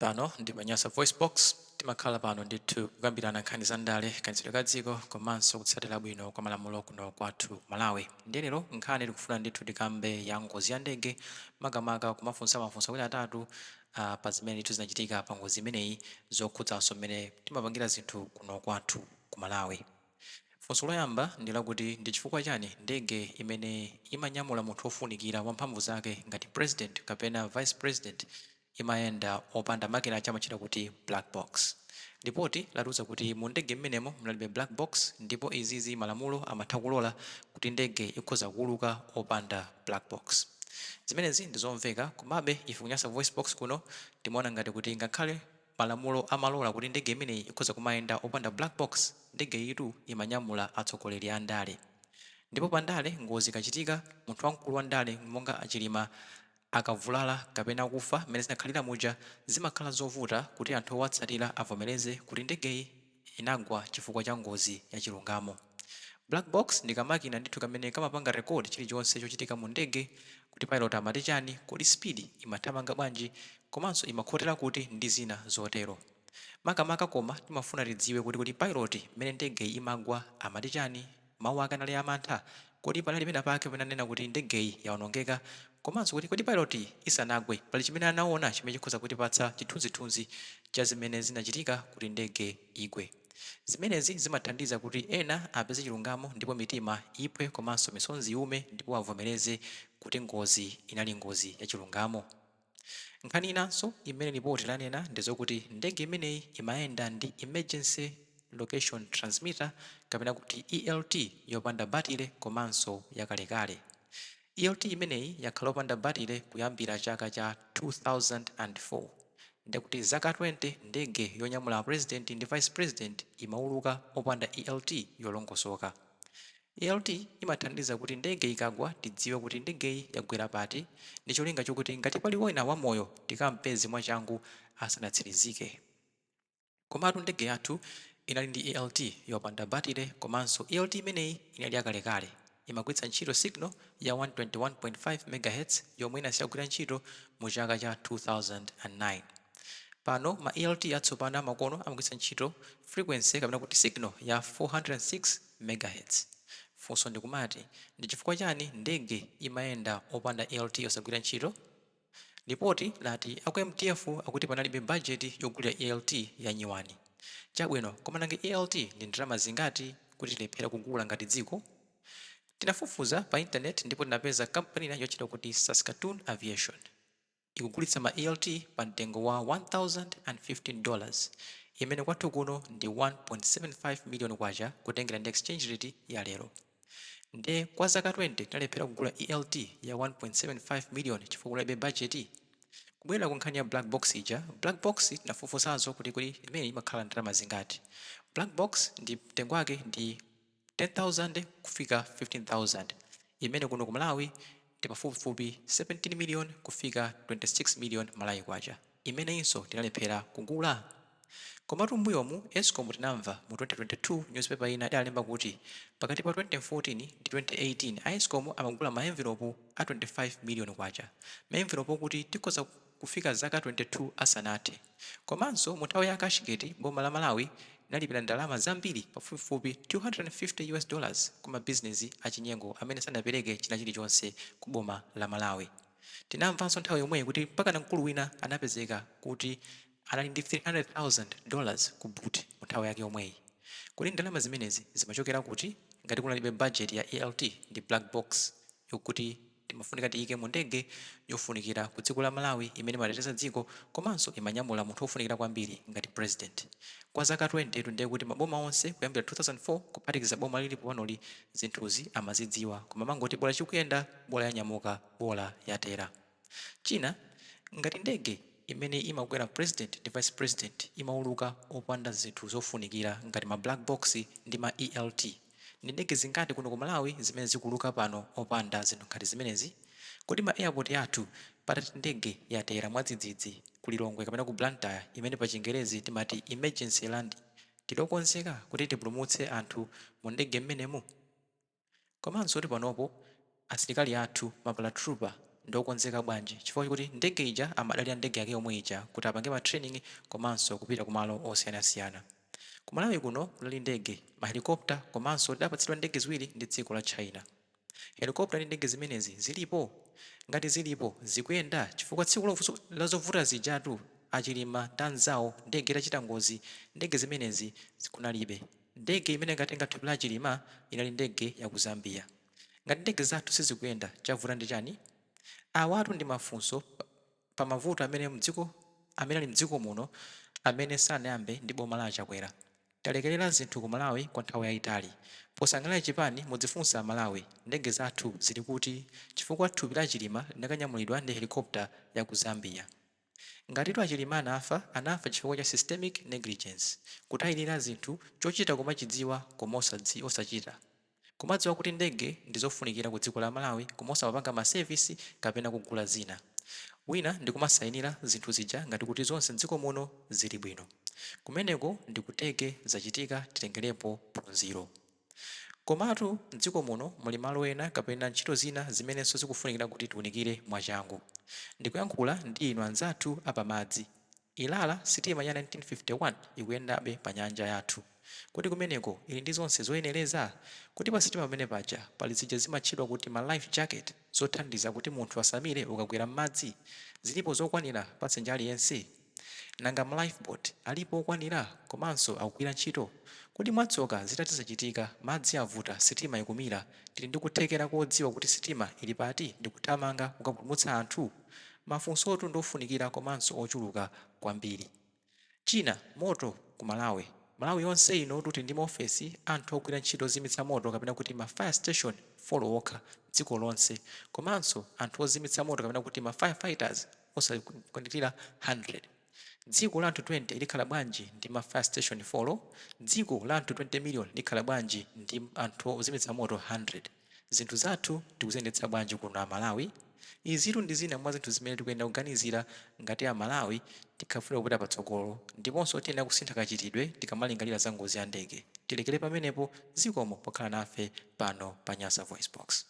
Pano ndi pa Nyasa VoiceBox. Timakhala pano ndithu kukambirana nkhani za ndale, kayendetsedwe ka dziko komanso kutsatira bwino kwa malamulo kuno kwathu Malawi. Ndiye lero nkhani tikufuna ndithu tikambe ya ngozi ya ndege, makamaka kumafunsa mafunso awiri atatu pa zimene ndithu zinachitika pa ngozi imeneyi zokhudzanso mmene timapangira zinthu kuno kwathu ku Malawi. Funso loyamba ndi lakuti ndi chifukwa chani ndege imene imanyamula munthu wofunikira wamphamvu zake ngati President kapena Vice President imayenda opanda makina aja amatchedwa kuti black box? Lipoti latiuza kuti mu ndege mmenemo munalibe black box ndipo izizi malamulo amatha kulola kuti ndege ikhoza kuuluka opanda black box. Zimenezi ndi zomveka, komabe ife ku Nyasa VoiceBox kuno timaona ngati kuti ngakhale malamulo amalola kuti ndege imeneyi ikhoza kumayenda opanda black box, ndegeyitu imanyamula atsogoleri a ndale. Ndipo pa ndale ngozi ikachitika, munthu wamkulu wa ndale monga a Chilima akavulala kapena kufa mmene zinakhalira muja, zimakhala zovuta kuti anthu owatsatira avomereze kuti ndegeyi inagwa chifukwa cha ngozi yachilungamo. Black box ndi kamakina ndithu kamene kamapanga record chilichonse chochitika mu ndege, kuti pilot amati chani, kodi speed imathamanga bwanji komanso imakhotera kuti ndi zina zotero. Makamaka koma timafuna tidziwe kuti kodi pilot mmene ndegeyi imagwa amati chani, mawu ake anali amantha, kodi panali pena pake pamene ananena kuti ndegeyi yaonongeka, komanso kuti kodi pilot isanagwe pali chimene anaona chimene chikhoza kutipatsa chithunzithunzi cha zimene zinachitika kuti ndege igwe. Zimenezi zimathandiza kuti ena apeze chilungamo ndipo mitima iphwe komanso misonzi iume ndipo avomereze kuti ngozi inali ngozi yachilungamo. Nkhani inanso imene lipoti lanena ndi zokuti ndege imeneyi imayenda ndi Emergency Location Transmitter kapena kuti ELT yopanda batire komanso yakalekale. ELT imeneyi yakhala yopanda batire kuyambira chaka cha 2004. Ndekuti zaka 20 ndege yonyamula a President ndi Vice President imauluka opanda ELT yolongosoka. ELT imathandiza kuti ndege ikagwa tidziwe kuti ndegeyi yagwera pati ndi cholinga chokuti ngati pali wina wamoyo tikampeze mwachangu asanatsirizike. Komatu ndege yathu inali ndi ELT yopanda batire komanso ELT imeneyi inali yakalekale. Imagwiritsa ntchito signal ya 121.5 MHz yomwe inasiya kugwira ntchito mu chaka cha 2009. Pano ma ELT atsopano amakono amagwiritsa ntchito frequency kapena kuti signal ya 406 MHz. Funso ndikumati, ndi chifukwa chani ndege imayenda opanda ELT yosagwira ntchito? Lipoti lati aku MDF akuti panalibe budget yogulira ELT ya nyuwani. Chabwino, koma nanga ELT ndi ndalama zingati kuti tilephera kugula ngati dziko? Tinafufuza pa internet ndipo tinapeza kampani ina yotchedwa kuti Saskatoon Aviation ikugulitsa ma ELT pa mtengo wa $1,015, imene kwathu kuno ndi 1.75 million kwacha kutengera ndi exchange rate ya lero. Nde kwa zaka 20 tinalephera kugula ELT ya 1.75 million chifukwa kunalibe budget? Kubwera ku nkhani ya black box ija, black box tinafufuzazo kuti kodi imene imakhala ndalama zingati. Black box ndi mtengo wake ndi 10,000 kufika 15,000, imene kuno ku Malawi ndi pafupifupi 17 million kufika 26 million Malawi kwacha, imeneyinso tinalephera kugula. Komatu m'mbuyomu Escom tinamva mu 2022 newspaper ina idalemba kuti pakati pa 2014 ndi 2018 a Escom amagula ma envelope a 25 million kwacha, ma envelope okuti tikhoza kufika zaka 22 asanathe. Komanso mu nthawi ya Cashgate boma la Malawi linalipira ndalama zambiri pafupifupi 250 US dollars ku mabizinezi achinyengo amene sanapereke china chilichonse ku boma la Malawi. Tinamvanso nthawi yomweyi kuti mpakana mkulu wina anapezeka kuti anali ndi 300,000 dollars ku boot mu nthawi yake yomweyi. Kodi ndalama zimenezi zimachokera kuti ngati kunalibe budget ya ELT ndi black box yokuti timafunika tiyike mu ndege yofunikira ku dziko la Malawi imene imateteza dziko komanso imanyamula munthu wofunikira kwambiri ngati President? Kwa zaka 20 tu, ndiye kuti maboma onse kuyambira 2004 kuphatikiza boma lilipo panoli zinthuzi amazidziwa, koma mangoti bola chikuyenda, bola yanyamuka, bola yatera. China, ngati ndege imene imakwera President ndi Vice President imauluka opanda zinthu zofunikira ngati ma black box ndi ma ELT, ndi ndege zingati kuno ku Malawi zimene zikuuluka pano opanda zinthu ngati zimenezi? Kodi ma airport athu patati ndege yatera mwadzidzidzi ku Lilongwe kapena ku Blantyre, imene pa Chingerezi timati emergency landing, tilokonzeka kuti tipulumutse anthu mu ndege mmenemu? Komanso kuti panopo asilikali athu ma paratrooper Ndiokonzeka bwanji? Chifukwa chikuti ndege ija amadalira ndege yake yomwe ija kuti apange ma training komanso kupita kumalo osiyanasiyana. Ku Malawi kuno kunali ndege, ma helicopter komanso tidapatsidwa ndege ziwiri ndi dziko la China. Helicopter ndi ndege zimenezi zilipo? Ngati zilipo, zikuyenda? Chifukwa tsiku la zovuta zijatu a Chilima ndi anzawo ndege itachita ngozi, ndege zimenezi kunalibe. Ndege imene inkatenga thupi la Chilima inali ndege ya ku Zambia. Ngati ndege zathu sizikuyenda, chavuta ndi chani? Awatu ndi mafunso pa mavuto amene mdziko amene ali mdziko muno amene sanayambe ndi boma la a Chakwera. Talekelera zinthu ku Malawi kwa nthawi yaitali. Posayang'anira chipani mudzifunse a Malawi, ndege zathu zili kuti? Chifukwa thupi la Chilima linakanyamulidwa ndi helicopter ya ku Zambia. Ngatitu a Chilima anafa, anafa chifukwa cha systemic negligence, kutayilira zinthu, chochita kumachidziwa koma osachita. Kumadziwa kuti ndege ndizofunikira ku dziko la Malawi koma osamapanga ma service kapena kugula zina. Wina ndikumasainira zinthu zija ngati kuti zonse mdziko muno zili bwino. Kumeneko ndi ku Turkey zachitika titengerepo phunziro. Komatu mdziko muno muli malo ena kapena ntchito zina zimenenso zikufunikira kuti tiunikire mwachangu. Ndikuyankhula ndi inu anzathu a pamadzi. Ilala, sitima ya 1951 ikuyendabe pa nyanja yathu. Kodi kumeneko ili ndi zonse zoyenereza? Kodi pa sitima pamene paja pali zija zimatchedwa kuti ma life jacket zothandiza kuti munthu asamire ukagwera m'madzi? Zilipo zokwanira passenger aliyense? Nanga ma life boat alipo okwanira komanso akugwira ntchito? Kodi mwatsoka zitati zachitika, madzi avuta, sitima ikumira, tili ndi kuthekera kodziwa kuti sitima ili pati ndikuthamanga kukapulumutsa anthu? Mafunsotu ndiofunikira komanso ochuluka kwambiri. China, moto ku Malawi. Malawi yonse inotu tili ndi maofesi a anthu ogwira ntchito ozimitsa moto kapena kuti ma fire station folo okha dziko lonse komanso anthu ozimitsa moto kapena kuti ma fire fighters osakwanitira 100. Dziko la anthu 20 likhala bwanji ndi ma fire station folo? Dziko la anthu 20 million likhala bwanji ndi anthu ozimitsa moto 100? Zinthu zathu tikuziyendetsa bwanji kuno a Malawi? Izitu ndi zina mwa zinthu zimene tikuyenera kuganizira ngati a Malawi tikafuna kupita patsogolo ndiponso tiyenera kusintha kachitidwe tikamalingalira za ngozi ya ndege. Tilekere pamenepo, zikomo pokhala nafe pano pa Nyasa VoiceBox.